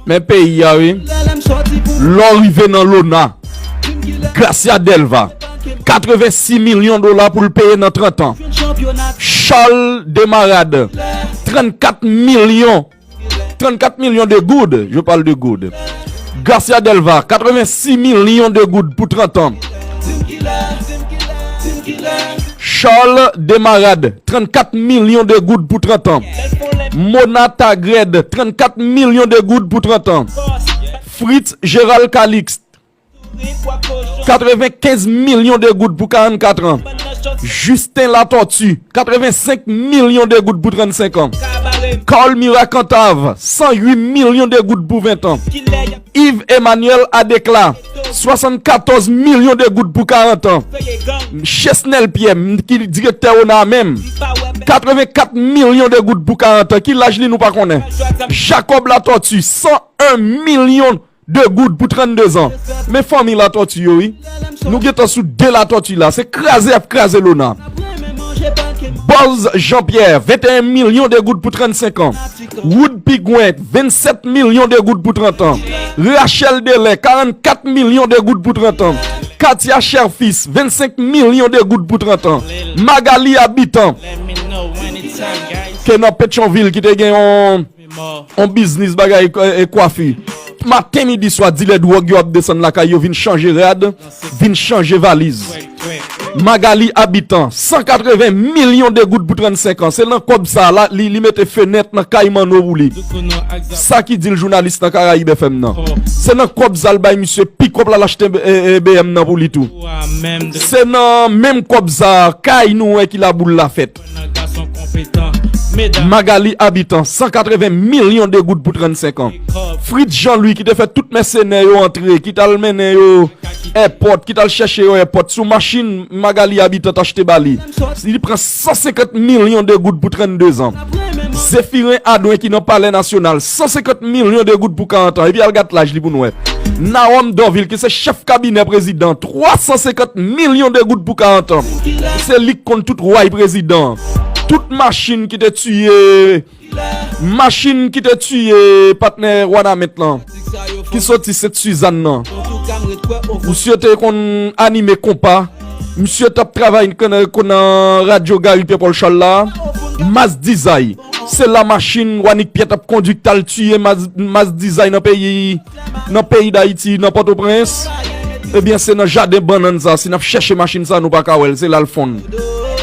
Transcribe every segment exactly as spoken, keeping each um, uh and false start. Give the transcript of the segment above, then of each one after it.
Men peyi a, wi. Lè w rive nan Lona, Gracia Delva, katrevensis milyon dola pou l peye nan trant an. Charles Demarade, trannkat milyon, trannkat milyon de goud, je parle de goud. Gracia Delva, katrevensis milyon de goud pou trant an. Charles Demarade, trannkat milyon de goud pou trant an. Mona Tagred, trannkat milyon de goud pou trant an. Fritz Gérald Calixte, katrevenkenz milyon de goud pou karannkat an. Justin Latortue, katrevensenk milyon de goud pou trannsenk an. Carl Mira Cantave, san uit milyon de goud pou ven an. Yves Emmanuel Adéclat, swasannkatòz milyon de goud pou karant an. Chesnel Pierre, m, ki direktè Ona menm, katrevenkat milyon de goud pou karant an. Ki laj li nou pa konnen. Jacob Latortue, san en milyon de goud pou trannde zan. Men fanmi Latortue yo, wi. Nou gentan sou de Latortue la. Se kraze y ap kraze Lona. Buzz Jean-Pierre, venteyen milyon de goud pou trannsenk an. Wood Pigwen, vennsèt milyon de goud pou trant an. Rachel Delè, karannkat milyon de goud pou trant an. Katia Cherfils, vennsenk milyon de goud pou trant an. Magali Habitant, ke nan Petyonvil, ki te gen yon, yon biznis bagay, e, e, kwafi. Maten, midi, swa, dilè dwòg yo ap desann lakay yo, vin chanje rad, vin chanje valiz. Magali Habitant, san katreven milyon de goud pou trannsenk an. Se nan kòb sa a, li, li mete fenèt nan kay Manno pou li. Sa ki di l jounalis nan Karayib F M nan. Se nan kòb sa a l bay misye pikòp la, l achte, e, e, B M nan pou li tou. Se nan menm kòb sa a, kay nou wè ki laboul la fèt. Magali Habitant, san katreven milyon de goud pou trannsenk an. Fritz Jean Louis ki te fè tout mèsenè yo antre, ki t al mennen yo èpòt, ki t al chèche yo èpòt, sou machin Magali Habitant t achte ba li. Li pran san senkant milyon de goud pou trannde zan. Zéphirin Adouin ki nan Palè Nasyonal, san senkant milyon de goud pou karant an. Epi al gad laj li pou n wè. Naome Dorvil ki se chèf kabinè prezidan, twa san senkant milyon de goud pou karant an. Se li k konn tout way prezidan. Tout machin ki te tiye, machin ki te tiye patnè Wanament lan, ki soti Sent Sizann nan. Misye te konn anime konpa. Misye t ap travay nan, nan radyo Gary Pierre Paul Charles la. Mas Dizay. Se la machin Wanik Pyè t ap kondui k t al tiye Mas, Mas Dizay nan peyi, nan peyi Dayiti, nan Pòtoprens. Ebyen, se nan jaden bannann sa, si n ap chèche machin sa, nou pa ka wè l, se la l fonn.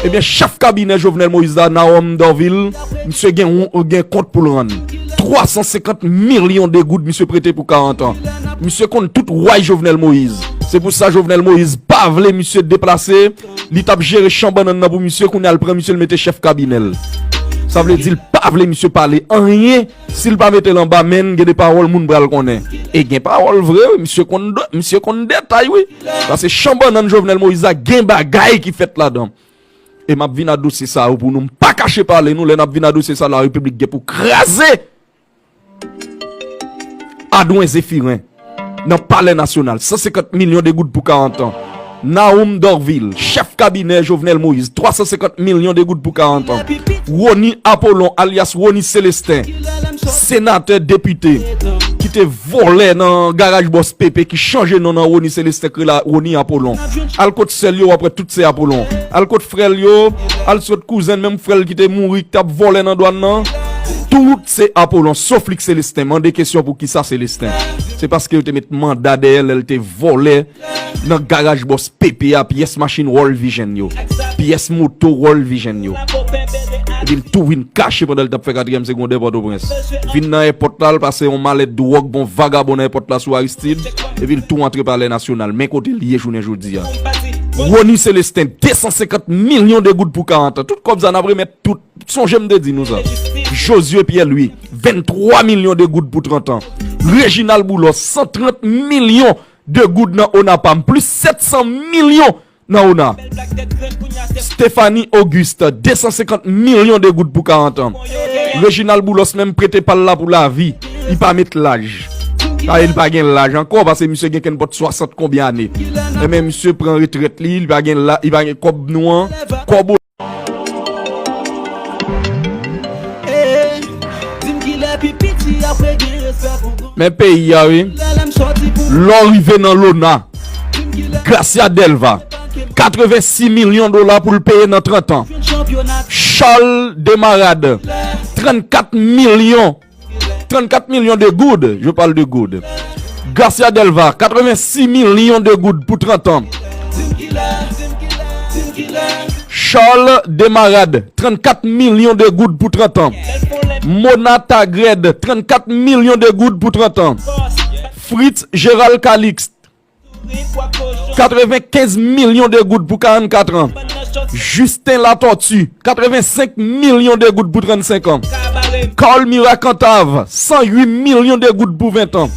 Ebyen, chèf kabinè Jovenel Moïse la, Naome Dorvil, misye gen, gen kont pou l rann. Twa san senkant milyon de goud misye prete pou karant an. Misye konn tout way Jovenel Moïse. Se pou sa Jovenel Moïse pa vle misye deplase. Li t ap jere chan bannann nan pou misye, kounye a l pran misye, l mete chèf kabinè l. Sa vle di l pa vle misye pale anyen. Si l pa mete l anba men n, gen de pawòl moun pral konnen. E gen pawòl vre, wi, misye konn, misye konn detay, wi. Paske chan bannann Jovenel Moïse la, gen bagay ki fèt ladan. E m ap vin a dosye sa yo pou nou. M pa kache pale nou, lè n ap vin a dosye sa, Larepiblik gen pou kraze. Adwen Zéphirens, nan Palè Nasyonal, san senkant milyon de goud pou karant an. Naome Dorvil, chèf kabinè Jovenel Moïse, twa san senkant milyon de goud pou karant an. Rony Apollon, alyas Rony Célestin, senatè, depite, ki te vòlè nan garaj bòs Pepe, ki chanje non nan Rony Célestin, k rele Rony Apollon. Al kot sè l yo, w ap wè tout se Apollon. Al kot frè l yo, al kot kouzen l, menm frè l ki te mouri, ki t ap vòlè nan dwàn nan. Tout se Apollon, sof li k Célestin. Mande kesyon pou kisa Célestin. Se paske yo te met manda dèyè l lè l te vòlè nan garaj bòs Pepe a, pyès machin World Vision yo, pyès moto World Vision yo. Epi l tou vin kache pandan l t ap fè katriyèm segondè Pòtoprens. Vin nan èpòt la, l pase yon malèt dwòg ba yon vagabon nan èpòt la sou Aristide. Epi l tou antre Palè Nasyonal. Men kote l ye jounen jodi a. Rony Célestin, de san senkant milyon de goud pou karant an. Tout kòb sa n ap remèt tout. Sonje m te di nou sa. Josué Pierre Louis, venntwa milyon de goud pou trant an. Réginald Boulos, san trant milyon de goud nan ONAPAM, plis sèt san milyon nan ONA. Stéphanie Auguste, de san senkant milyon de goud pou karant an. Réginald Boulos menm prete pa l la pou lavi. Li pa met laj. Sa vle di li pa gen laj ankò, paske misye gen kenpòt swasant konbyen ane. Enben, misye pran retrèt li, li pa gen la, li pa gen kòb nou an. Kòb Hey, di m kilè pi piti Men peyi a, wi. Lè w rive nan Lona, Gracia Delva, katrevensis milyon dola pou l peye nan trant an. Charles Demarade, trannkat milyon, trannkat milyon de goud, je parle de goud. Gracia Delva, katrevensis milyon de goud pou trant an. Charles Demarade, trannkat milyon de goud pou trant an. Mona Tagred, trannkat milyon de goud pou trant an. Fritz Gérald Calixte, katrevenkenz milyon de goud pou karannkat an. Justin Latortue, katrevensenk milyon de goud pou trannsenk an. Carl Mira Cantave, san uit milyon de goud pou ven an.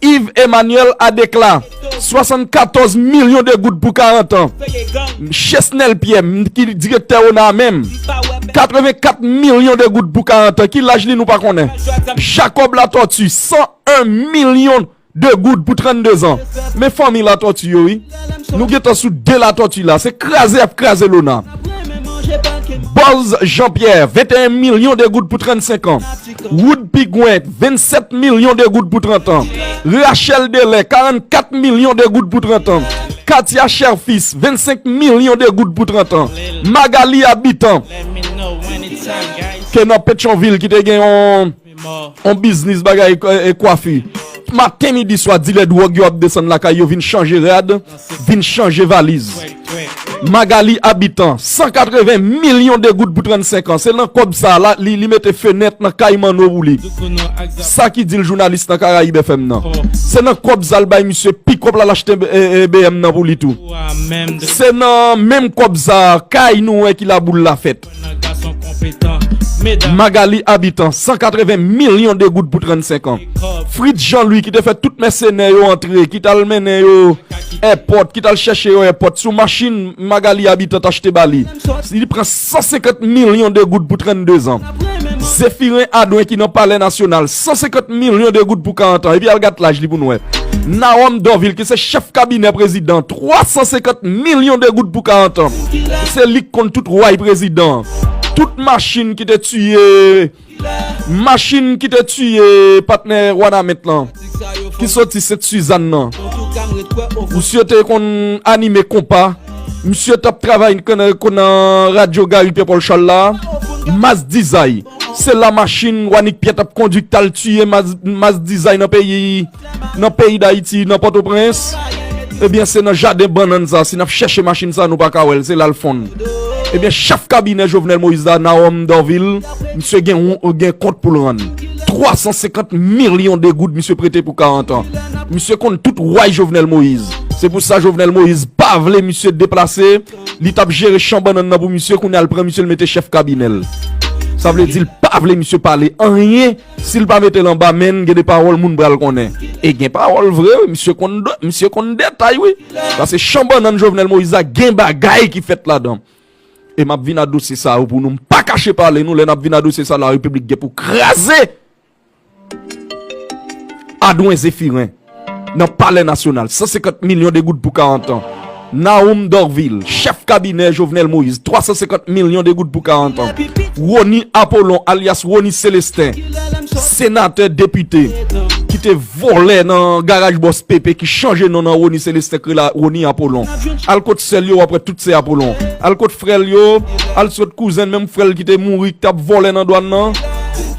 Yves Emmanuel Adéclat, swasannkatòz milyon de goud pou karant an. Chesnel Pierre, m, ki direktè ona a menm, katrevenkat milyon de goud pou karant an. Ki laj li nou pa konnen. Jacob Latortue, san en milyon de goud pou trannde zan. Men fanmi Latortue yo, wi. Nou gentan sou de Latortue la. Se kraze y ap kraze Lona. Buzz Jean Pierre, venteyen milyon de goud pou trannsenk an. Wood Pigwen, vennsèt milyon de goud pou trant an. Rachel Delè, karannkat milyon de goud pou trant an. Katia Cherfils, vennsenk milyon de goud pou trant an. Magali Habitant, ke nan Petyonvil, ki te gen yon, yon biznis bagay, e, e, kwafi. Maten, midi, swa, dilè dwòg yo ap desann lakay yo, vin chanje rad, vin chanje valiz. Magali Habitant, san katreven milyon de goud pou trannsenk an. Se nan kòb sa a, li, li mete fenèt nan kay Manno pou li. Sa ki di l jounalis nan Karayib F M nan. Se nan kòb sa a l bay misye pikòp la, l achte, e, e, B M nan pou li tou. Se nan menm kòb sa a, kay nou wè ki laboul la fèt. Magali Habitant, san katreven milyon de goud pou trannsenk an. Fritz Jean Louis ki te fè tout mèsenè yo antre, ki t al mennen yo èpòt, ki t al chèche yo èpòt, sou machin Magali Habitant achte ba li. Li pran san senkant milyon de goud pou trannde zan. Zéphirin Adouin ki nan Palè Nasyonal, san senkant milyon de goud pou karant an. Epi al gad laj li pou n wè. Naome Dorvil ki se chèf kabinè prezidan, twa san senkant milyon de goud pou karant an. Se li k konn tout way prezidan. Tout machin ki te tiye, machin ki te tiye patnè Wanament lan, ki soti Sent Sizàn nan. Misye te konn anime konpa. Misye t ap travay nan, nan radyo Gary Pierre Paul Charles la. Mas Dizay. Se la machin Wanik Pyè t ap kondui k t al tiye Mas, Mas Dizay nan peyi, nan peyi Dayiti, nan Pòtoprens. Ebyen, se nan jaden bannann sa, si n ap chèche machin sa, nou pa ka wè l, se la l fonn. Ebyen, chèf kabinè Jovenel Moïse la, Naome Dorvil, misye gen, gen kont pou l rann. Twa san senkant milyon de goud misye prete pou karant an. Misye konn tout way Jovenel Moïse. Se pou sa Jovenel Moïse pa vle misye deplase. Li t ap jere chan bannann nan pou misye, kounye a l pran misye, l mete chèf kabinè l. Sa vle di l pa vle misye pale anyen. Si l pa mete l anba men n, gen de pawòl moun pral konnen. E gen pawòl vre, wi, misye konn, misye konn detay, wi. Paske chan bannann Jovenel Moïse la, gen bagay ki fèt ladan. E m ap vin a dosye sa yo pou nou. M pa kache pale nou, lè n ap vin a dosye sa, Larepiblik gen pou kraze. Adwen Zéphirin, nan Palè Nasyonal, san senkant milyon de goud pou karant an. Naome Dorvil, chèf kabinè Jovenel Moïse, twa san senkant milyon de goud pou karant an. Rony Apollon, alyas Rony Célestin, senatè, depite, ki te vòlè nan garaj bòs Pepe, ki chanje non nan Rony Célestin, k rele Rony Apollon. Al kot sè l yo, w ap wè tout se Apollon. Al kot frè l yo, al kot kouzen l, menm frè l ki te mouri, ki t ap vòlè nan dwàn nan.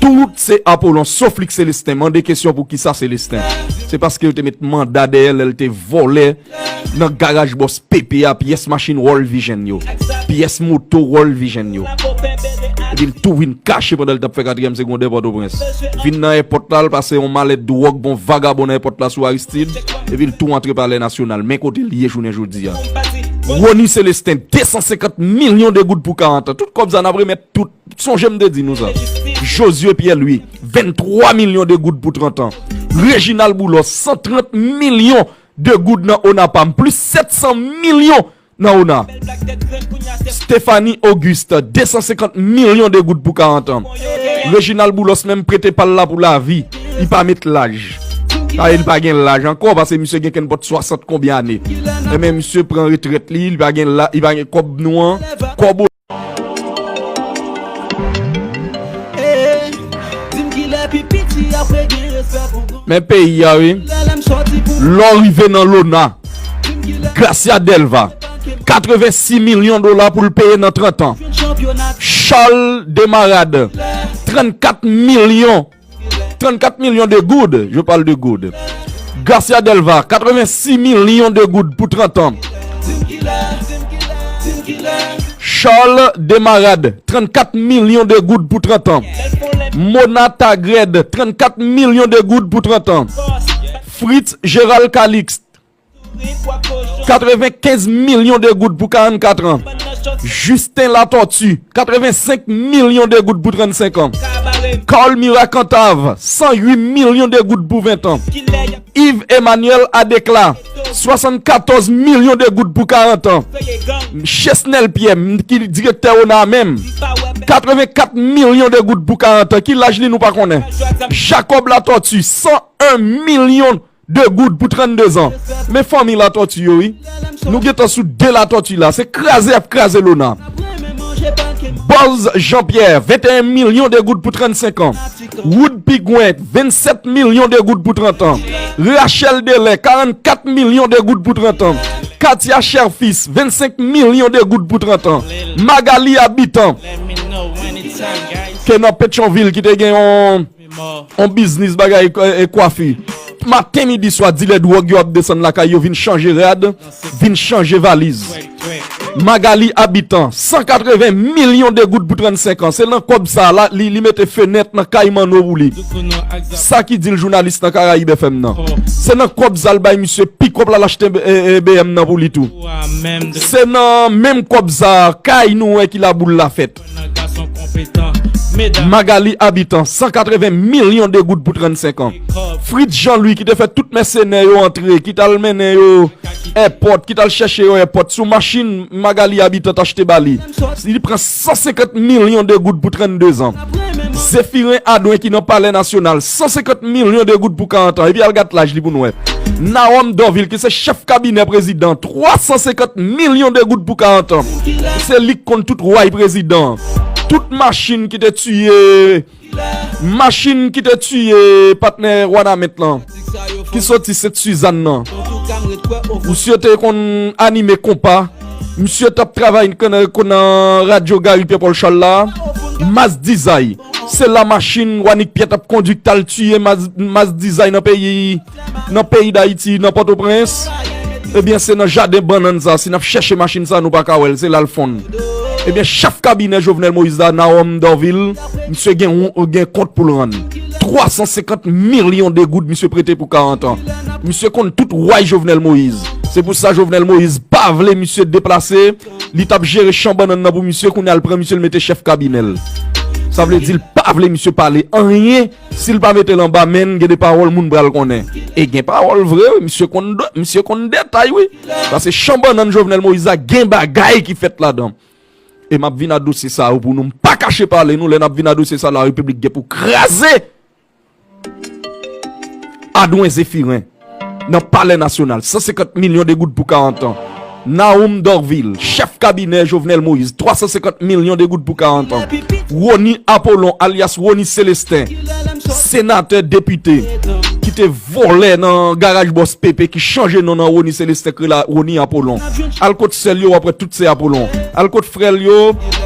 Tout se Apollon, sof li k Célestin. Mande kesyon pou kisa Célestin. Se paske yo te met manda dèyè l lè l te vòlè nan garaj bòs Pepe a, pyès machin World Vision yo. Pyès moto World Vision yo. Epi l tou vin kache pandan l t ap fè katriyèm segondè Pòtoprens. Vin nan èpòt la, l pase yon malèt dwòg, bon vagabon nan èpòt la sou Aristide. Epi l tou antre Palè Nasyonal. Men kote l ye jounen jodi a. Rony Célestin, de san senkant milyon de goud pou karant an. Tout kòb sa n ap remèt tout. Sonje m te di nou sa. Josué Pierre Louis, venntwa milyon de goud pou trant an. Réginald Boulos, san trant milyon de goud nan ONAPAM, plis sèt san milyon nan ona. Stéphanie Auguste, de san senkant milyon de goud pou karant an. Réginald Boulos menm prete pa l la pou lavi. Li pa met laj. Sa vle di li pa gen laj ankò, paske misye gen kenpòt swasant konbyen ane. Enben, misye pran retrèt li, li pa gen la, li pa gen kòb nou an, kòb Eh, di m kilè pipi Men peyi a, wi. Lè w rive nan Lona, Gracia Delva, katrevensis milyon dola pou l peye nan trant an. Charles Demarade, trannkat milyon, trannkat milyon de goud, je parle de goud. Gracia Delva, katrevensis milyon de goud pou trant an. Charles Demarade, trannkat milyon de goud pou trant an. Mona Tagrèd, trannkat milyon de goud pou trant an. Fritz Gérald Calixte, katrevenkenz milyon de goud pou karannkat an. Justin Latortue, katrevensenk milyon de goud pou trannsenk an. Carl Mira Cantave, san uit milyon de goud pou ven an. Yves Emmanuel Adéclat, swasannkatòz milyon de goud pou karant an. Chesnel Pierre, m, ki direktè Ona a menm, katrevenkat milyon de goud pou karant an. Ki laj li nou pa konnen. Jacob Latortue, san en milyon de goud pou trannde zan. Men fanmi Latortue yo, wi. Nou gentan sou de Latortue la. Se kraze y ap kraze Lona. Buzz Jean-Pierre, venteyen milyon de goud pou trannsenk an. Wood Pigwen, vennsèt milyon de goud pou trant an. Rachel Delè, karannkat milyon de goud pou trant an. Katia Cherfils, vennsenk milyon de goud pou trant an. Magali Habitant, ke nan Petyonvil, ki te gen yon, yon biznis bagay, e, e, kwafi. Maten, midi, swa, dilè dwòg yo ap desann lakay yo, vin chanje rad, vin chanje valiz. Magali Habitant, san katreven milyon de goud pou trannsenk an. Se nan kòb sa a, li, li mete fenèt nan kay Manno pou li. Sa ki di l jounalis nan Karayib F M nan. Se nan kòb sa a l bay misye pikòp la, l achte, e, e, B M nan pou li tou. Se nan menm kòb sa a, kay nou wè ki laboul la fèt. Magali Habitant, san katreven milyon de goud pou trannsenk an. Fritz Jean Louis ki te fè tout mèsenè yo antre, ki t al mennen yo èpòt, ki t al chèche yo èpòt, sou machin Magali Habitant achte ba li. Li pran san senkant milyon de goud pou trannde zan. Zéphirin Adouin ki nan Palè Nasyonal, san senkant milyon de goud pou karant an. Epi al gad laj li pou n wè. Naome Dorvil ki se chèf kabinè prezidan, twa san senkant milyon de goud pou karant an. Se li k konn tout way prezidan. Tout machin ki te tiye, machin ki te tiye patnè Wanament lan, ki soti Sent Sizàn nan. Misye te konn anime konpa. Misye t ap travay k-, k-, nan radyo Gary Pierre Paul Charles la. Mass Dizay. Se la machin Wanik Pyè t ap kondui k t al tiye Mass, Mass Dizay nan peyi, nan peyi Dayiti, nan Pòtoprens. Ebyen, se nan jaden bannann sa, si n ap chèche machin sa, nou pa ka wè l, se la l fonn. Ebyen, chèf kabinè Jovenel Moïse la, Naome Dorvil, misye gen, gen kont pou l rann. Twa san senkant milyon de goud misye prete pou karant an. Misye konn tout way Jovenel Moïse. Se pou sa Jovenel Moïse pa vle misye deplase. Li t ap jere chan bannann nan pou misye, kounye a l pran misye, l mete chèf kabinè l. Sa vle di l pa vle misye pale anyen. Si l pa mete l anba men l, gen de pawòl moun pral konnen. E gen pawòl vre, wi, misye konn, misye konn detay, wi. Paske chan bannann Jovenel Moïse la, gen bagay ki fèt ladan. E m ap vin a dosye sa yo pou nou. M pa kache pale nou, lè n ap vin a dosye sa, Larepiblik gen pou kraze. Adwen Zéfiren, nan Palè Nasyonal, san senkant milyon de goud pou karant an. Naome Dorvil, chèf kabinè Jovenel Moïse, twa san senkant milyon de goud pou karant an. Rony Apollon, alyas Rony Célestin, senatè, depite, ki te vòlè nan garaj bòs Pepe, ki chanje non nan Rony Célestin, k rele Rony Apollon. Al kot sè l yo, w ap wè tout se Apollon. Al kot frè l yo,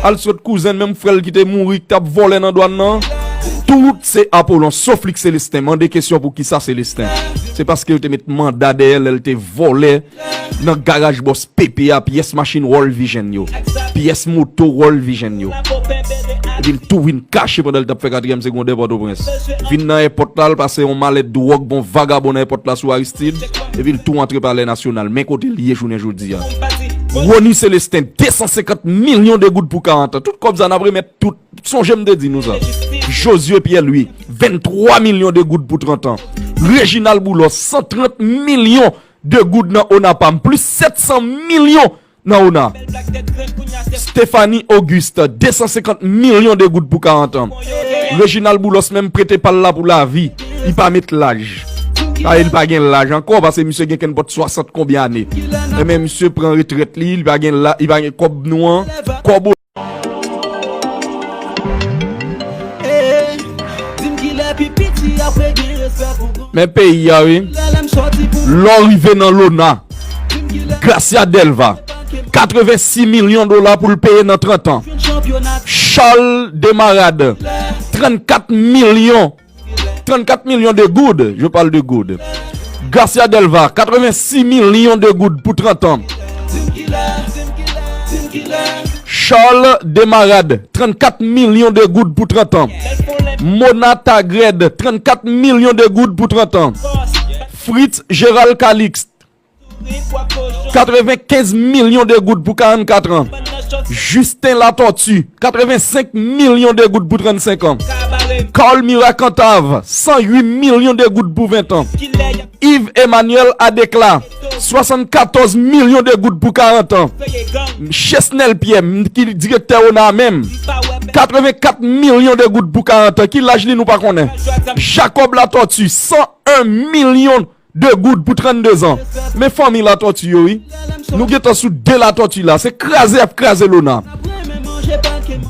al sot kouzen l, menm frè l ki te mouri, ki t ap vòlè nan dwàn nan. Tout se Apollon, sof li k Célestin. Mande kesyon pou kisa Célestin. Se paske yo te met manda dèyè l lè l te vòlè nan garaj bòs Pepe a, pyès machin World Vision yo. Pyès moto World Vision yo. Epi l tou vin kache pandan l t ap fè katriyèm segondè Pòtoprens. Vin nan èpòt la, l pase yon malèt dwòg, bon vagabon nan èpòt la sou Aristide. Epi l tou antre Palè Nasyonal. Men kote l ye jounen jodi a. Rony Célestin, de san senkant milyon de goud pou karant an. Tout kòb sa n ap remèt tout. Sonje m te di nou sa. Josué Pierre Louis, venntwa milyon de goud pou trant an. Reginald Boulos, san trant milyon de goud nan ONAPAM, plis sèt san milyon nan ONA. Stéphanie Auguste, de san senkant milyon de goud pou karant an. Reginald Boulos menm prete pa l la pou lavi. Li pa met laj. Sa vle di li pa gen laj ankò, paske misye gen kenpòt swasant konbyen ane. Enben, misye pran retrèt li, li pa gen la, li pa gen kòb nou an, kòb Eh, di m kilè pi piti Men peyi a, wi. Lè w rive nan Lona, Gracia Delva, katrevensis milyon dola pou l peye nan trant an. Charles Demarade, trannkat milyon, trannkat milyon de goud, je parle de goud. Gracia Delva, katrevensis milyon de goud pou trant an. Charles Demarade, trannkat milyon de goud pou trant an. Mona Tagred, trannkat milyon de goud pou trant an. Fritz Gérald Calixte, katrevenkenz milyon de goud pou karannkat an. Justin Latortue, katrevensenk milyon de goud pou trannsenk an. Carl Mira Cantave, san uit milyon de goud pou ven an. Yves Emmanuel Adéclat, swasannkatòz milyon de goud pou karant an. Chesnel Pierre, m, ki direktè Ona a menm, katrevenkat milyon de goud pou karant an. Ki laj li nou pa konnen. Jacob Latortue, san en milyon de goud pou trannde zan. Men fanmi Latortue yo, wi. Nou gentan sou de Latortue la. Se kraze y ap kraze Lona.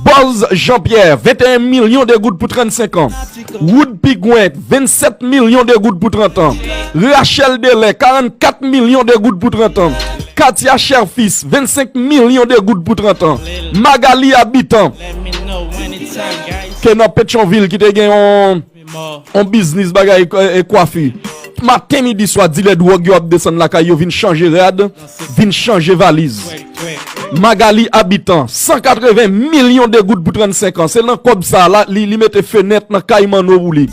Buzz Jean-Pierre, venteyen milyon de goud pou trannsenk an. Wood Pigwen, vennsèt milyon de goud pou trant an. Rachel Delè, karannkat milyon de goud pou trant an. Katia Cherfils, vennsenk milyon de goud pou trant an. Magali Habitant, ke nan Petyonvil, ki te gen yon, yon biznis bagay, e, e, kwafi. Maten, midi, swa, dilè dwòg yo ap desann lakay yo, vin chanje rad, vin chanje valiz. Magali Habitant, san katreven milyon de goud pou trannsenk an. Se nan kòb sa a, li, li mete fenèt nan kay Manno pou li.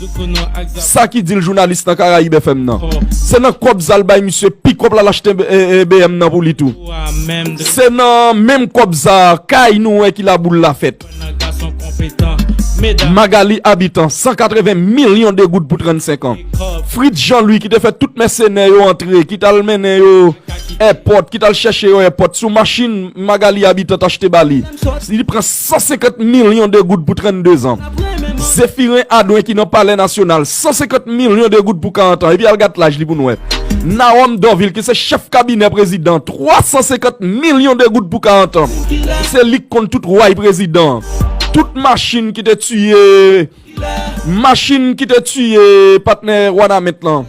Sa ki di l jounalis nan Karayib F M nan. Se nan kòb sa a l bay misye pikòp la, l achte, e, e, B M nan pou li tou. Se nan menm kòb sa a, kay nou wè ki laboul la fèt. Magali Habitant, san katreven milyon de goud pou trannsenk an. Fritz Jean Louis ki te fè tout mèsenè yo antre, ki t al mennen yo èpòt, ki t al chèche yo èpòt, sou machin Magali Habitant achte ba li. Li pran san senkant milyon de goud pou trannde zan. Zéphirin Adouin ki nan Palè Nasyonal, san senkant milyon de goud pou karant an. Epi al gad laj li pou n wè. Naome Dorvil ki se chèf kabinè prezidan, twa san senkant milyon de goud pou karant an. Se li k konn tout way prezidan. Tout machin ki te tiye, machin ki te tiye patnè Wanament lan,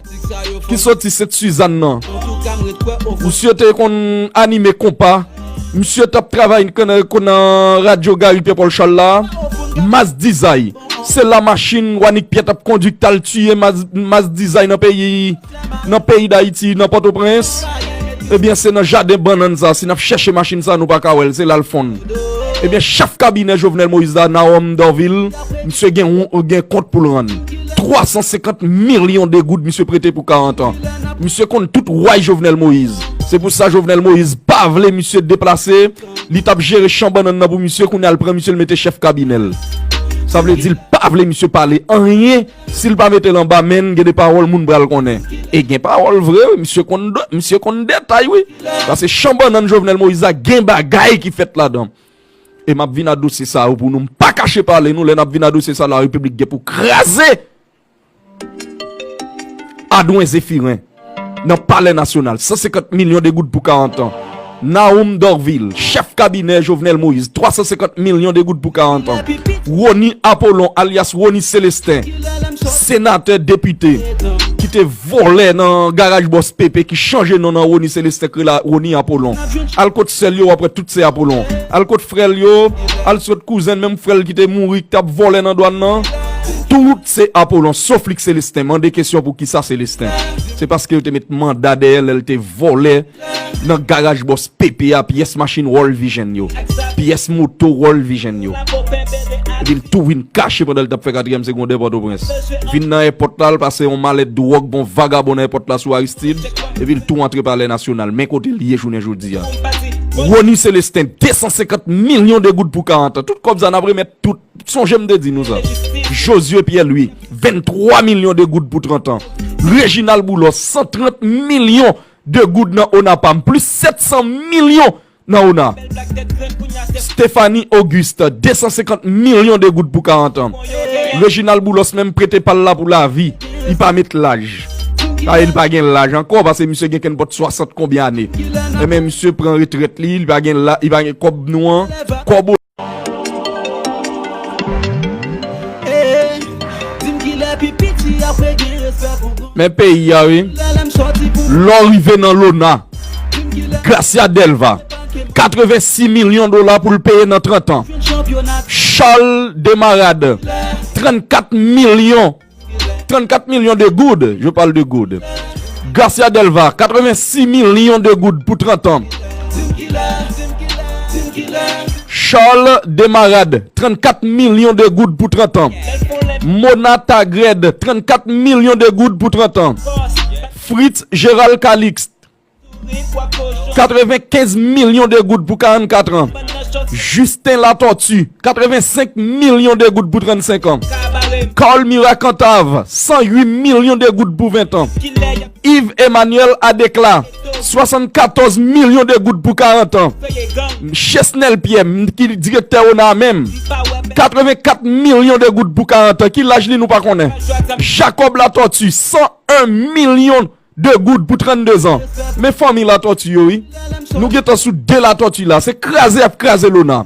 ki soti Sent Sizàn nan. Misye te konn anime konpa. Misye t ap travay k-, k-, nan radyo Gary Pierre Paul Charles la. Mass Dizay. Se la machin Wanick Pierre t ap kondui k t al tiye Mass, Mass Dizay nan peyi, nan peyi Dayiti, nan Pòtoprens. Ebyen, se nan jaden bannann sa, si n ap chèche machin sa, nou pa ka wè l, se la l fonn. Ebyen, chèf kabinè Jovenel Moïse la, Naome Dorvil, misye gen, gen kont pou l rann. Twa san senkant milyon de goud misye prete pou karant an. Misye konn tout way Jovenel Moïse. Se pou sa Jovenel Moïse pa vle misye deplase. Li t ap jere chan bannann nan pou misye, kounye a l pran misye, l mete chèf kabinè l. Sa vle di l pa vle misye pale anyen. Si l pa mete l anba men n, gen de pawòl moun pral konnen. E gen pawòl vre, wi. Misye konn, misye konn detay, wi. Paske chan bannann Jovenel Moïse la, gen bagay ki fèt ladan. E m ap vin a dosye sa yo pou nou. M pa kache pale nou, lè n ap vin a dosye sa, la Repiblik gen pou kraze. Adwen Zéphirien, nan Palè Nasyonal, san senkant milyon de goud pou karant an. Naome Dorvil, chèf kabinè Jovenel Moïse, twa san senkant milyon de goud pou karant an. Rony Apollon, alyas Rony Célestin, senatè, depite, ki te vòlè nan garaj bòs Pepe, ki chanje non nan Rony Célestin, k rele Rony Apollon. Al kot sè l yo, w ap wè tout se Apollon. Al kot frè l yo, al kot kouzen l, menm frè l ki te mouri, ki t ap vòlè nan dwàn nan. Tout se Apollon, sof li k Célestin. Mande kesyon pou kisa Célestin. Se paske yo te met manda dèyè l lè l te vòlè nan garaj bòs Pepe a, pyès machin World Vision yo, pyès moto World Vision yo. Epi l tou vin kache pandan l t ap fè katriyèm segondè Pòtoprens. Vin nan èpòt la, l pase yon malèt dwòg, bon vagabon nan èpòt la sou Aristide. Epi l tou antre Palè Nasyonal. Men kote l ye jounen jodi a. Rony Célestin, de san senkant milyon de goud pou karant an. Tout kòb sa n ap remèt tout. Sonje m te di nou sa. Josué Pierre Louis, venntwa milyon de goud pou trant an. Reginald Boulos, san trant milyon de goud nan ONAPAM, plis sèt san milyon nan ONA. Stéphanie Auguste, de san senkant milyon de goud pou karant an. Reginald Boulos menm prete pa l la pou lavi. Li pa met laj. Sa vle di li pa gen laj ankò, paske misye gen kenpòt swasant konbyen ane. Enben, misye pran retrèt li, li pa gen la, li pa gen kòb nou an. Kòb Hey, di m kilè pi piti Men peyi a, wi. Lè w rive nan Lona, Gracia Delva, katrevensis milyon dola pou l peye nan trant an. Charles Demarade, trannkat milyon, trannkat milyon de goud, je parle de goud. Gracia Delva, katrevensis milyon de goud pou trant an. Charles Demarade, trannkat milyon de goud pou trant an. Mona Tagred, trannkat milyon de goud pou trant an. Fritz Gérald Calixte, katrevenkenz milyon de goud pou karannkat an. Justin Latortue, katrevensenk milyon de goud pou trannsenk an. Carl Mira Cantave, san uit milyon de goud pou ven an. Yves Emmanuel Adéclat, swasannkatòz milyon de goud pou karant an. Chesnel Pierre, m, ki direktè Ona menm, katrevenkat milyon de goud pou karant an. Ki laj li nou pa konnen. Jacob Latortue, san en milyon de goud pou trannde zan. Men fanmi Latortue yo, wi. Nou gentan sou de Latortue la. Se kraze y ap kraze Lona.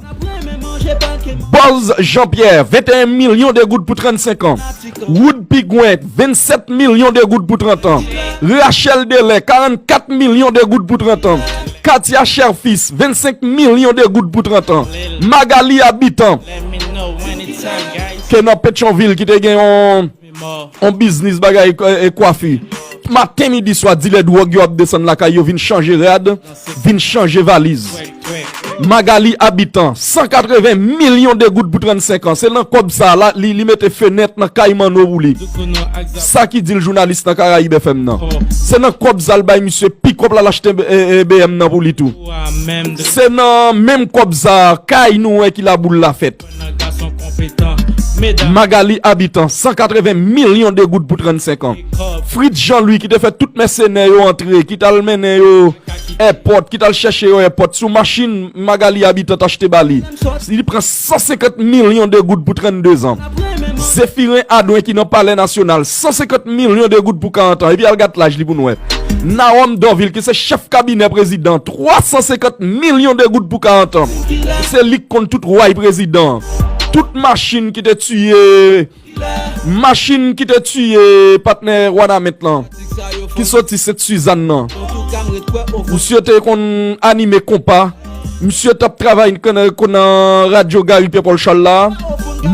Buzz Jean-Pierre, venteyen milyon de goud pou trannsenk an. Wood Pigwen, vennsèt milyon de goud pou trant an. Rachel Delè, karannkat milyon de goud pou trant an. Katia Cherfils, vennsenk milyon de goud pou trant an. Magali Habitant, ke nan Petyonvil, ki te gen yon, yon biznis bagay, e, e, kwafi. Maten, midi, swa, dilè dwòg yo ap desann lakay yo, vin chanje rad, vin chanje valiz. Magali Habitant, san katreven milyon de goud pou trannsenk an. Se nan kòb sa a, li, li mete fenèt nan kay Manno pou li. Sa ki di l jounalis nan Karayib F M nan. Se nan kòb sa a l bay misye pikòp la, l achte, e, e, B M nan pou li tou. Se nan menm kòb sa a, kay nou wè ki laboul la fèt. Magali Habitant, san katreven milyon de goud pou trannsenk an. Fritz Jean Louis ki te fè tout mèsenè yo antre, ki t al mennen yo èpòt, ki t al chèche yo èpòt, sou machin Magali Habitant t achte ba li. Li pran san senkant milyon de goud pou trannde zan. Zéphirin Adouin ki nan Palè Nasyonal, san senkant milyon de goud pou karant an. Epi al gad laj li pou n wè. Naome Dorvil ki se chèf kabinè prezidan, twa san senkant milyon de goud pou karant an. Se li k konn tout way prezidan. Tout machin ki te tiye, machin ki te tiye patnè Wanament lan, ki soti Sent Sizann nan. Misye te konn anime konpa. Misye t ap travay nan, nan radyo Gary Pierre Paul Charles la.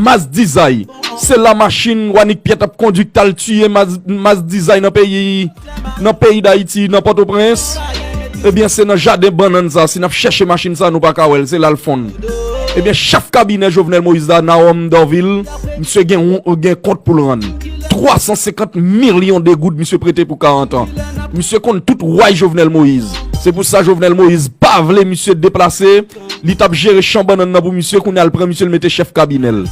Mas Dizay. Se la machin Wanik Pyè t ap kondui k t al tiye Mas, Mas Dizay nan peyi, nan peyi Dayiti, nan Pòtoprens. Ebyen, se nan jaden bannann sa, si n ap chèche machin sa, nou pa ka wè l, se la l fonn. Ebyen, chèf kabinè Jovenel Moïse la, Naome Dorvil, misye gen, gen kont pou l rann. Twa san senkant milyon de goud misye prete pou karant an. Misye konn tout way Jovenel Moïse. Se pou sa Jovenel Moïse pa vle misye deplase. Li t ap jere chan bannann nan pou misye, kounye a l pran misye, l mete chèf kabinè l.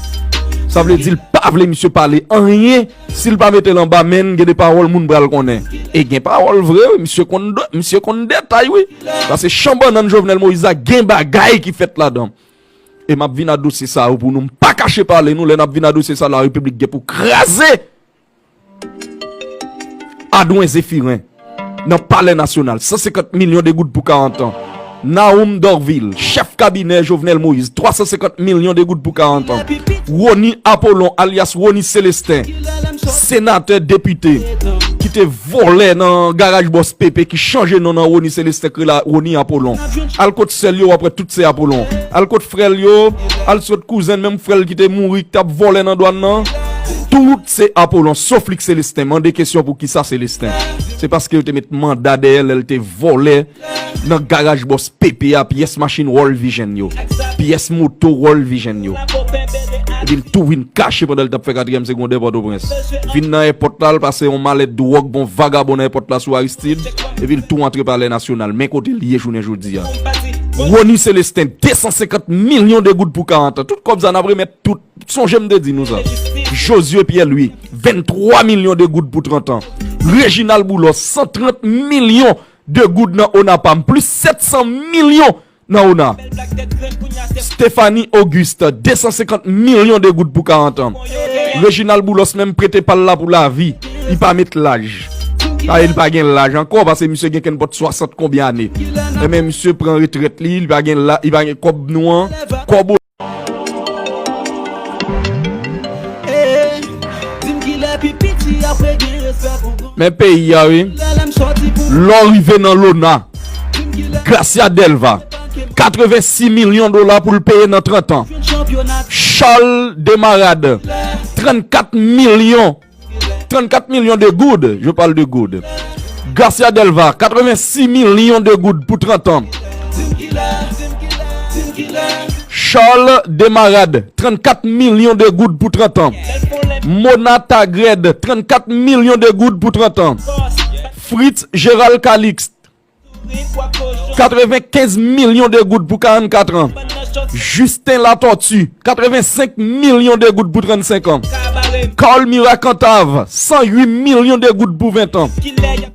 Sa vle di l pa vle misye pale anyen. Si l pa mete l anba men n, gen de pawòl moun pral konnen. E gen pawòl vre, wi, misye konn, misye konn detay, wi. Paske chan bannann Jovenel Moïse la, gen bagay ki fèt ladan. E m ap vin a dosye sa yo pou nou. M pa kache pale nou, lè n ap vin a dosye sa, Larepiblik gen pou kraze. Adwen Zéphirens, nan Palè Nasyonal, san senkant milyon de goud pou karant an. Naome Dorvil, chèf kabinè Jovenel Moïse, twa san senkant milyon de goud pou karant an. Rony Apollon, alyas Rony Célestin, senatè, depite, ki te vòlè nan garaj bòs Pepe, ki chanje non nan Rony Célestin, k rele Rony Apollon. Al kot sè l yo, w ap wè tout se Apollon. Al kot frè l yo, al sot kouzen l, menm frè l ki te mouri, ki t ap vòlè nan dwàn nan. Tout se Apollon, sof li k Célestin. Mande kesyon pou kisa Célestin. Se paske yo te met manda dèyè l lè l te vòlè nan garaj bòs Pepe a, pyès machin World Vision yo. Pyès moto World Vision yo. Epi l tou vin kache pandan l t ap fè katriyèm segondè Pòtoprens. Vin nan èpòt la, l pase yon malèt dwòg, bon vagabon nan èpòt la sou Aristide. Epi l tou antre Palè Nasyonal. Men kote l ye jounen jodi a. Rony Célestin, de san senkant milyon de goud pou karant an. Tout kòb sa n ap remèt tout. Sonje m te di nou sa. Josué Pierre Louis, venntwa milyon de goud pou trant an. Réginald Boulos, san trant milyon de goud nan ONAPAM, plis sèt san milyon nan ONA. Stéphanie Auguste, de san senkant milyon de goud pou karant an. Réginald Boulos menm prete pa l la pou lavi. Li pa met laj. Sa vle di li pa gen laj ankò, paske misye gen kenpòt swasant konbyen ane. Enben, misye pran retrèt li, li pa gen la, li pa gen kòb nou an. Kòb Hey, di m kilè pi piti a Men peyi a, wi. Lè w rive nan Lona, Gracia Delva, katrevensis milyon dola pou l peye nan trant an. Charles Demarade, trannkat milyon, trannkat milyon de goud, je parle de goud. Gracia Delva, katrevensis milyon de goud pou trant an. Charles Demarade, trannkat milyon de goud pou trant an. Mona Tagred, trannkat milyon de goud pou trant an. Fritz Gérald Calixte, katrevenkenz milyon de goud pou karannkat an. Justin Latortue, katrevensenk milyon de goud pou trannsenk an. Carl Mira Cantave, san uit milyon de goud pou ven an.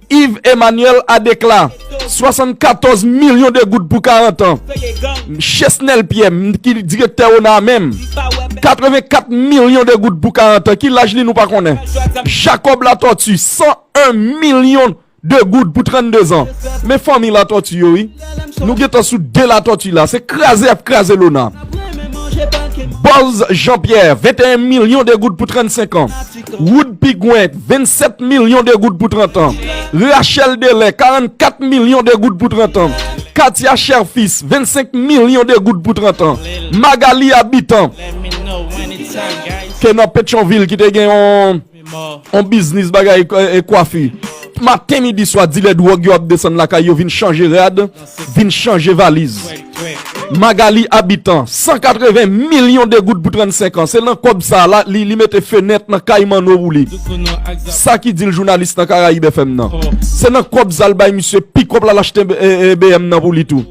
Yves Emmanuel Adéclat, swasannkatòz milyon de goud pou karant an. Chesnel Pierre, m, ki direktè Ona a menm, katrevenkat milyon de goud pou karant an. Ki laj li nou pa konnen. Jacob Latortue, san en milyon de goud pou trannde zan. Men fanmi Latortue yo, wi. Nou gentan sou de Latortue la. Se kraze y ap kraze Lona. Buzz Jean-Pierre, venteyen milyon de goud pou trannsenk an. Wood Pigwen, vennsèt milyon de goud pou trant an. Rachel Delè, karannkat milyon de goud pou trant an. Katia Cherfils, vennsenk milyon de goud pou trant an. Magali Habitant, ke nan Petyonvil, ki te gen yon, yon biznis bagay, e, e, kwafi. Maten, midi, swa, dilè dwòg yo ap desann lakay yo, vin chanje rad, vin chanje valiz. Magali Habitant, san katreven milyon de goud pou trannsenk an. Se nan kòb sa a, li, li mete fenèt nan kay Manno pou li. Sa ki di l jounalis nan Karayib F M nan. Se nan kòb sa a l bay misye pikòp la, l achte, e, e, B M nan pou li tou.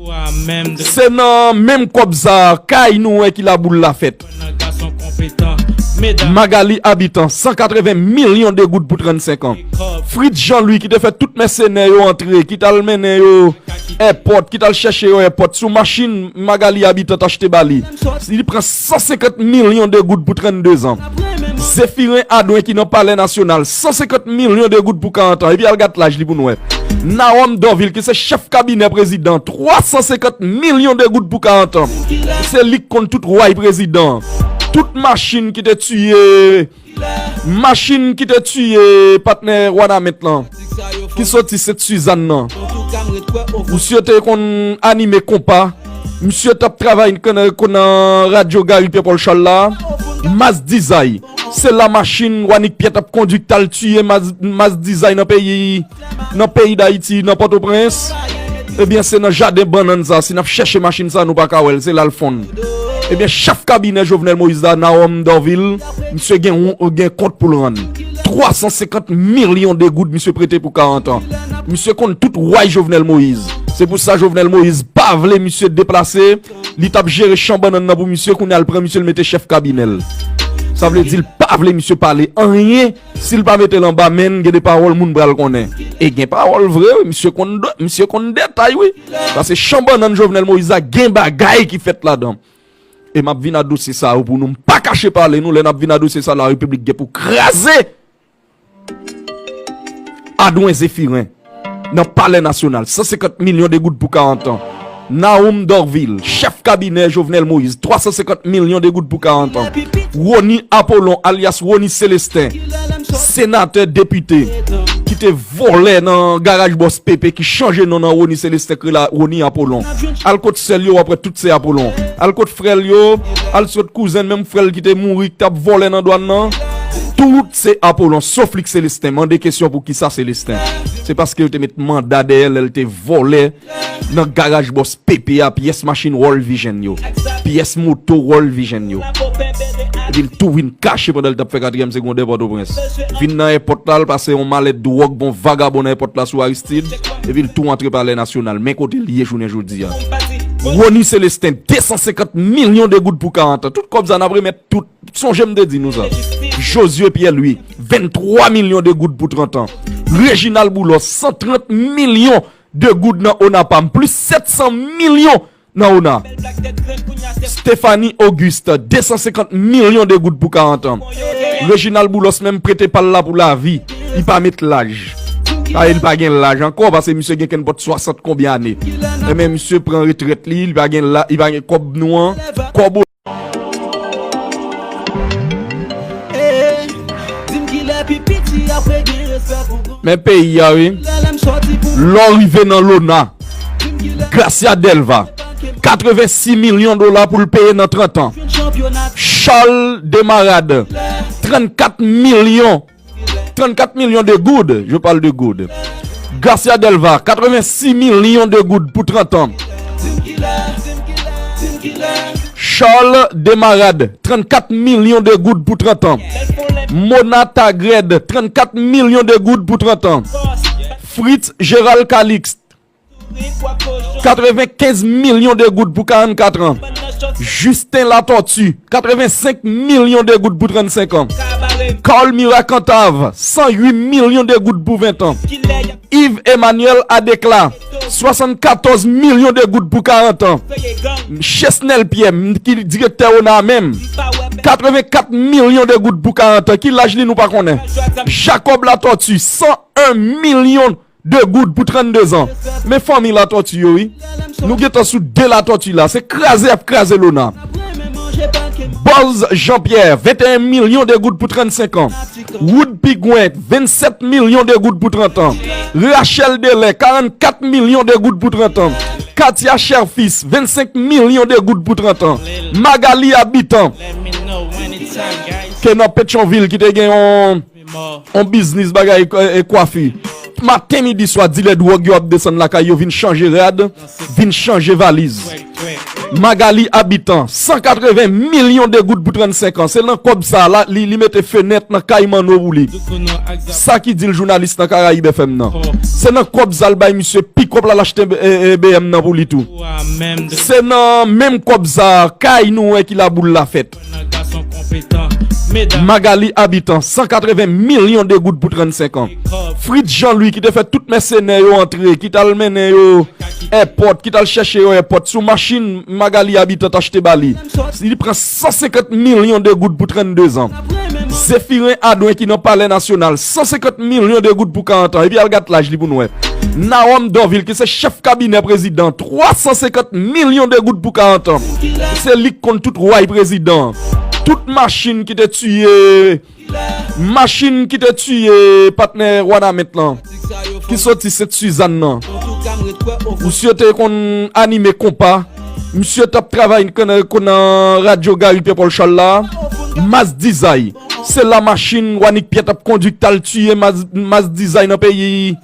Se nan menm kòb sa a, kay nou wè ki laboul la fèt. Magali Habitant, san katreven milyon de goud pou trannsenk an. Fritz Jean Louis ki te fè tout mèsenè yo antre, ki t al mennen yo èpòt, ki t al chèche yo èpòt, sou machin Magali Habitant t achte ba li. Li pran san senkant milyon de goud pou trannde zan. Zéphirin Adouin ki nan Palè Nasyonal, san senkant milyon de goud pou karant an. Epi al gad laj li pou n wè. Naome Dorvil ki se chèf kabinè prezidan, twa san senkant milyon de goud pou karant an. Se li k konn tout way prezidan. Tout machin ki te tiye, machin ki te tiye patnè Wanament lan, ki soti Sent Sizàn nan. Misye te konn anime konpa. Misye t ap travay nan, nan radyo Gary Pierre Paul Charles la. Mass Design. Se la machin Wanik Pyè t ap kondui k t al tiye Mass, Mass Design nan peyi, nan peyi Dayiti, nan Pòtoprens. Ebyen, se nan jaden bannann sa, si n ap chèche machin sa, nou pa ka wè l, se la l fonn. Ebyen, chèf kabinè Jovenel Moïse la, Naome Dorvil, misye gen, gen kont pou l rann. Twa san senkant milyon de goud misye prete pou karant an. Misye konn tout way Jovenel Moïse. Se pou sa Jovenel Moïse pa vle misye deplase. Li t ap jere chan bannann nan pou misye, kounye a l pran misye, l mete chèf kabinè l. Sa vle di l pa vle misye pale anyen. Si l pa mete l anba men n, gen de pawòl moun pral konnen. E gen pawòl vre, wi, misye konn, misye konn detay, wi. Paske chan bannann Jovenel Moïse la, gen bagay ki fèt ladan. E m ap vin a dosye sa yo pou nou. M pa kache pale nou, lè n ap vin a dosye sa, Larepiblik gen pou kraze. Adwen Zéfiren, nan Palè Nasyonal, san senkant milyon de goud pou karant an. Naome Dorvil, chèf kabinè Jovenel Moïse, twa san senkant milyon de goud pou karant an. Rony Apollon, alyas Rony Célestin, senatè, depite, ki te vòlè nan garaj bòs Pepe, ki chanje non nan Rony Célestin, k rele Rony Apollon. Al kot sè l yo, w ap wè tout se Apollon. Al kot frè l yo, al kot kouzen l, menm frè l ki te mouri, ki t ap vòlè nan dwàn nan. Tout se Apollon, sof li k Célestin. Mande kesyon pou kisa Célestin. Se paske yo te met manda dèyè l lè l te vòlè nan garaj bòs Pepe a, pyès machin World Vision yo, pyès moto World Vision yo. Epi l tou vin kache pandan l t ap fè katriyèm segondè Pòtoprens. Vin nan èpòt la, l pase yon malèt dwòg, bon vagabon nan èpòt la sou Aristide. Epi l tou antre Palè Nasyonal. Men kote l ye jounen jodi a. Rony Célestin, de san senkant milyon de goud pou karant an. Tout kòb sa n ap remèt tout. Sonje m te di nou sa. Josué Pierre Louis, venntwa milyon de goud pou trant an. Réginald Boulos, san trant milyon de goud nan ONAPAM, plis sèt san milyon nan ONA. Stéphanie Auguste, de san senkant milyon de goud pou karant an. Réginald Boulos menm prete pa l la pou lavi. Li pa met laj. Sa vle di li pa gen laj ankò, paske misye gen kenpòt swasant konbyen ane. Enben, misye pran retrèt li, li pa gen la, li pa gen kòb nou an. Kòb Eh, di m kilè pipit Men peyi a, wi. Lè w rive nan Lona, Gracia Delva, katrevensis milyon dola pou l peye nan trant an. Charles Demarade, trannkat milyon, trannkat milyon de goud, je parle de goud. Gracia Delva, katrevensis milyon de goud pou trant an. Charles Demarade, trannkat milyon de goud pou trant an. Mona Tagred, trannkat milyon de goud pou trant an. Fritz Gérald Calixte, katrevenkenz milyon de goud pou karannkat an. Justin Latortue, katrevensenk milyon de goud pou trannsenk an. Carl Mira Cantave, san uit milyon de goud pou ven an. Yves Emmanuel Adéclat, swasannkatòz milyon de goud pou karant an. Chesnel Pierre, m, ki direktè Ona a menm, katrevenkat milyon de goud pou karant an. Ki laj li nou pa konnen. Jacob Latortue, san en milyon de goud pou trannde zan. Men fanmi Latortue yo, wi. Nou gentan sou de Latortue la. Se kraze y ap kraze Lona. Buzz Jean-Pierre, venteyen milyon de goud pou trannsenk an. Wood Pigwen, vennsèt milyon de goud pou trant an. Rachel Delè, karannkat milyon de goud pou trant an. Katia Cherfils, vennsenk milyon de goud pou trant an. Magali Habitant, ke nan Petyonvil, ki te gen yon, yon biznis bagay, e, e, kwafi. Maten, midi, swa, dilè dwòg yo ap desann lakay yo, vin chanje rad, vin chanje valiz. Magali Habitant, san katreven milyon de goud pou trannsenk an. Se nan kòb sa a, li, li mete fenèt nan kay Manno pou li. Sa ki di l jounalis nan Karayib F M nan. Se nan kòb sa a l bay misye pikòp la, l achte, e, e, B M nan pou li tou. Se nan menm kòb sa a, kay nou wè ki laboul la fèt. Magali Habitant, san katreven milyon de goud pou trannsenk an. Fritz Jean Louis ki te fè tout mèsenè yo antre, ki t al mennen yo èpòt, ki t al chèche yo èpòt, sou machin Magali Habitant achte ba li. Li pran san senkant milyon de goud pou trannde zan. Zéphirin Adouin ki nan Palè Nasyonal, san senkant milyon de goud pou karant an. Epi al gad laj li pou n wè. Narom Dorvil ki se chèf kabinè prezidan, twa san senkant milyon de goud pou karant an. Se li k konn tout way prezidan. Tout machin ki te tiye, machin ki te tiye patnè Wanament lan, ki soti Sent Sizàn nan. Misye te konn anime konpa. Misye t ap travay k-, k-, nan radyo Gary Pierre Paul Charles la. Mas Dizay. Se la machin Wanik Pyè t ap kondui k t al tiye Mas, Mas Dizay nan peyi,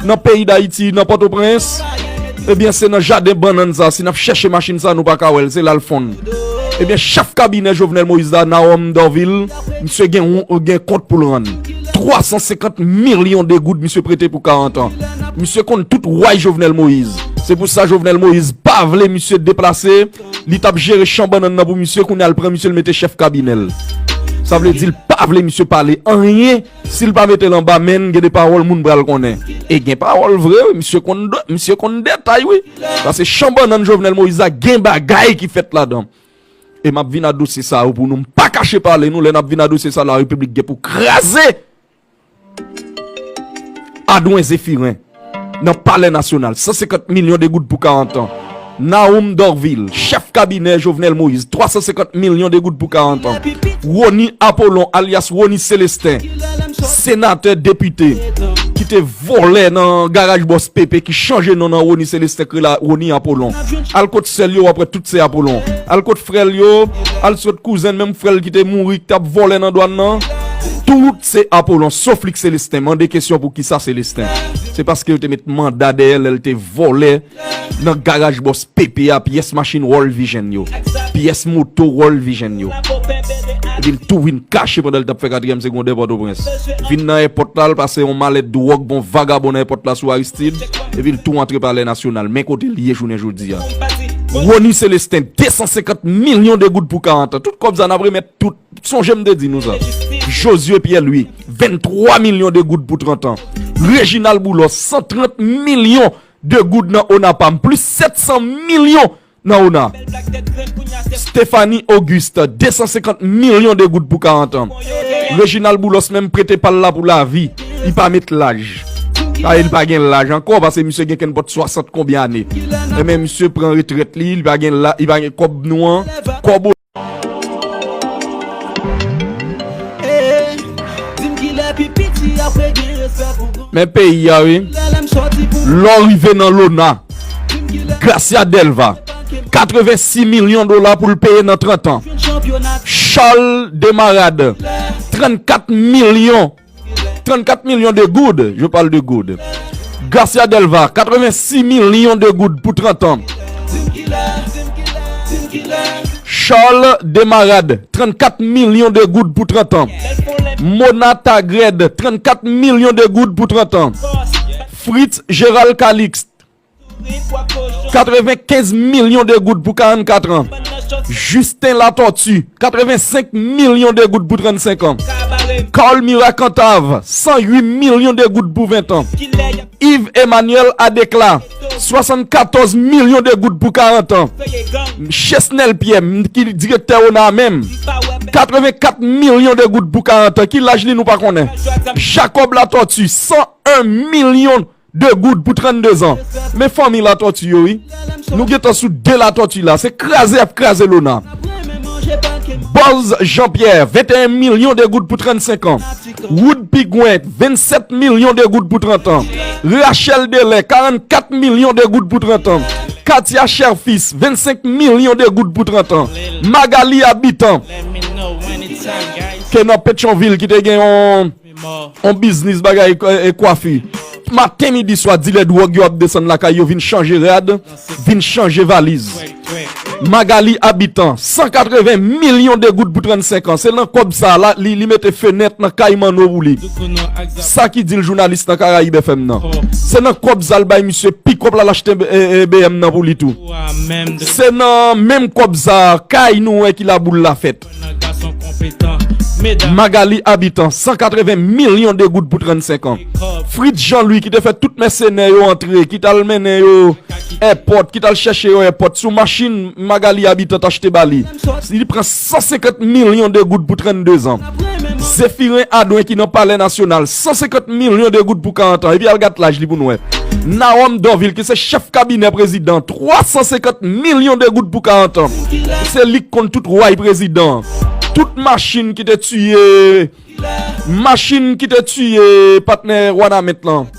nan peyi Dayiti, nan Pòtoprens. Ebyen, se nan jaden bannann sa, si n ap chèche machin sa, nou pa ka wè l, se la l fonn. Ebyen, chèf kabinè Jovenel Moïse la, Narom Dorvil, misye gen, gen kont pou l rann. Twa san senkant milyon de goud misye prete pou karant an. Misye konn tout way Jovenel Moïse. Se pou sa Jovenel Moïse pa vle misye deplase. Li t ap jere chan bannann nan pou misye, kounye a l pran misye, l mete chèf kabinè l. Sa vle di l pa vle misye pale anyen. Si l pa mete l anba men n, gen de pawòl moun pral konnen. E gen pawòl vre, wi, misye konn, misye konn detay, wi. Paske chan bannann Jovenel Moïse la, gen bagay ki fèt ladan. E m ap vin a dosye sa yo pou nou. M pa kache pale nou, lè n ap vin a dosye sa, Larepiblik gen pou kraze. Adwen Zéfiren, nan Palè Nasyonal, san senkant milyon de goud pou karant an. Naoum Dorvil, chèf kabinè Jovenel Moïse, twa san senkant milyon de goud pou karant an. Rony Apollon, alyas Rony Célestin, senatè, depite, ki te vòlè nan garaj bòs Pepe, ki chanje non nan Rony Célestin, k rele Rony Apollon. Al kot sè l yo, w ap wè tout se Apollon. Al kot frè l yo, al sot kouzen l, menm frè l ki te mouri, ki t ap vòlè nan dwàn nan. Tout se Apollon, sof li k Célestin. Mande kesyon pou kisa Célestin. Se paske yo te met manda dèyè l lè l te vòlè nan garaj bòs Pepe a, pyès machin World Vision yo, pyès moto World Vision yo. Epi l tou vin kache pandan l t ap fè katriyèm segondè Pòtoprens. Vin nan èpòt la, l pase yon malèt dwòg, bon vagabon nan èpòt la sou Aristide. Epi l tou antre Palè Nasyonal. Men kote l ye jounen jodi a. Rony Célestin, de san senkant milyon de goud pou karant an. Tout kòb sa n ap remèt tout. Sonje m te di nou sa. Josué Pierre Louis, venntwa milyon de goud pou trant an. Reginald Boulos, san trant milyon de goud nan ONAPAM, plis sèt san milyon nan ONA. Stéphanie Auguste, de san senkant milyon de goud pou karant an. Reginald Boulos menm prete pa l la pou lavi. Li pa met laj. Sa vle di li pa gen laj ankò, paske misye gen kenpòt swasant konbyen ane. Enben, misye pran retrèt li, li pa gen la, li pa gen kòb nou an, kòb Eh, di m kilè pi piti Men peyi a, wi. Lè w rive nan Lona, Gracia Delva, katrevensis milyon dola pou l peye nan trant an. Charles Demarade, trannkat milyon, trannkat milyon de goud, je parle de goud. Gracia Delva, katrevensis milyon de goud pou trant an. Charles Demarade, trannkat milyon de goud pou trant an. Mona Tagred, trannkat milyon de goud pou trant an. Fritz Gérald Calixte, katrevenkenz milyon de goud pou karannkat an. Justin Latortue, katrevensenk milyon de goud pou trannsenk an. Carl Mira Cantave, san uit milyon de goud pou ven an. Yves Emmanuel Adéclat, swasannkatòz milyon de goud pou karant an. Chesnel Pierre, m, ki direktè Ona menm, katrevenkat milyon de goud pou karant an. Ki laj li nou pa konnen. Jacob Latortue, san en milyon de goud pou trannde zan. Men fanmi Latortue yo, wi. Nou gentan sou de Latortue la. Se kraze y ap kraze Lona. Buzz Jean-Pierre, venteyen milyon de goud pou trannsenk an. Wood Pigwen, vennsèt milyon de goud pou trant an. Rachel Delè, karannkat milyon de goud pou trant an. Katia Cherfils, vennsenk milyon de goud pou trant an. Magali Habitant, ke nan Petyonvil, ki te gen yon, yon biznis bagay, e, e, kwafi. Maten, midi, swa, dilè dwòg yo ap desann lakay yo, vin chanje rad, vin chanje valiz. Magali Habitant, san katreven milyon de goud pou trannsenk an. Se nan kòb sa a, li, li mete fenèt nan kay Manno pou li. Sa ki di l jounalis nan Karayib F M nan. Se nan kòb sa a l bay misye pikòp la, l achte, e, e, B M nan pou li tou. Se nan menm kòb sa a, kay nou wè ki laboul la fèt. Magali Habitant, san katreven milyon de goud pou trannsenk an. Fritz Jean Louis ki te fè tout mèsenè yo antre, ki t al mennen yo èpòt, ki t al chèche yo èpòt, sou machin Magali Habitant achte ba li. Li pran san senkant milyon de goud pou trannde zan. Zéphirin Adouin ki nan Palè Nasyonal, san senkant milyon de goud pou karant an. Epi al gad laj li pou nou wè. Naome Dorvil ki se chèf kabinè prezidan, twa san senkant milyon de goud pou karant an. Se li k konn tout way prezidan. Tout machin ki te tiye, machin ki te tiye patnè Wanament lan,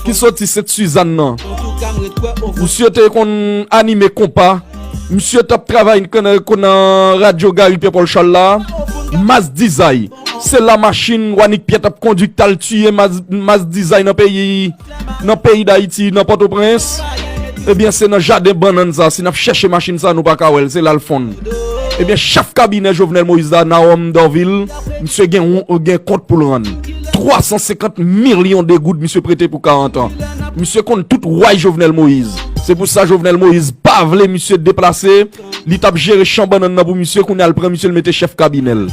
ki soti Sent Sizann nan. Misye te konn anime konpa. Misye t ap travay k-, k-, nan radyo Gary Pierre Paul Charles la. Mass Design. Se la machin Wanick Pierre t ap kondui k t al tiye Mass, Mass Design nan peyi, nan peyi Dayiti, nan Pòtoprens. Ebyen, se nan jaden bannann sa, si n ap chèche machin sa, nou pa ka wè l, se la l fonn. Ebyen, chèf kabinè Jovenel Moïse la, Naome Dorvil, misye gen, gen kont pou l rann. Twa san senkant milyon de goud misye prete pou karant an. Misye konn tout way Jovenel Moïse. Se pou sa Jovenel Moïse pa vle misye deplase. Li t ap jere chan bannann nan pou misye, kounye a l pran misye, l mete chèf kabinè l.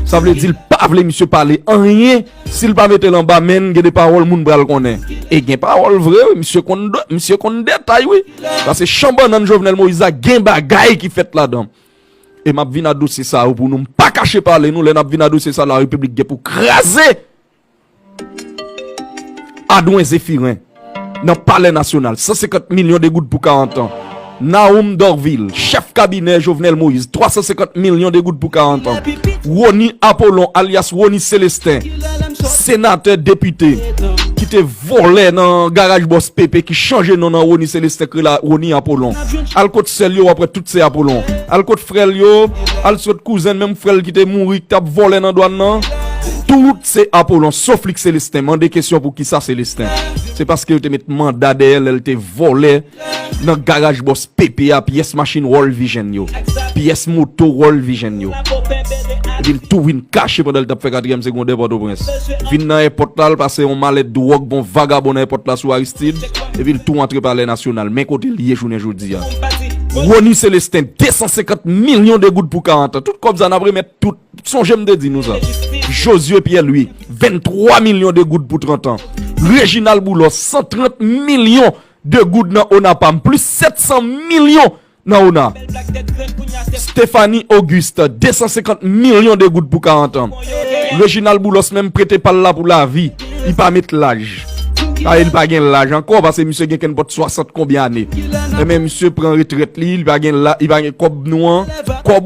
Sa vle di l pa vle misye pale anyen. Si l pa mete l anba men n, gen de pawòl moun pral konnen. E gen pawòl vre, wi. Misye konn, misye konn detay, wi. Paske chan bannann Jovenel Moïse la, gen bagay ki fèt ladan. E m ap vin a dosye sa yo pou nou. M pa kache pale nou, lè n ap vin a dosye sa, Larepiblik gen pou kraze. Adwen Zéphirens, nan Palè Nasyonal, san senkant milyon de goud pou karant an. Naome Dorvil, chèf kabinè Jovenel Moïse, twa san senkant milyon de goud pou karant an. Rony Apollon, alyas Rony Célestin, senatè, depite, ki te vòlè nan garaj bòs Pepe, ki chanje non nan Rony Célestin, k rele Rony Apollon. Al kot sè l yo, w ap wè tout se Apollon. Al kot frè l yo, al sot kouzen l, menm frè l ki te mouri, ki t ap vòlè nan dwàn nan. Tout se Apollon, sof li k Célestin. Mande kesyon pou kisa Célestin. Se paske yo te met manda dèyè l lè l te vòlè nan garaj bòs Pepe a, pyès machin World Vision yo. Pyès moto World Vision yo. Epi l tou vin kache pandan l t ap fè katriyèm segondè Pòtoprens. Vin nan èpòt la, l pase yon malèt dwòg, bon vagabon nan èpòt la sou Aristide. Epi l tou antre Palè Nasyonal. Men kote l ye jounen jodi a. Rony Célestin, de san senkant milyon de goud pou karant an. Tout kòb sa n ap remèt tout. Sonje m te di nou sa. Josué Pierre Louis, venntwa milyon de goud pou trant an. Reginald Boulos, san trant milyon de goud nan ONAPAM, plis sèt san milyon nan ONA. Stéphanie Auguste, de san senkant milyon de goud pou karant an. Reginald Boulos menm prete pa l la pou lavi. Li pa met laj. Sa vle di li pa gen laj ankò, paske misye gen kenpòt swasant konbyen ane. Ebyen, misye pran retrèt li, li pa gen la, li pa gen kòb nou an. Kòb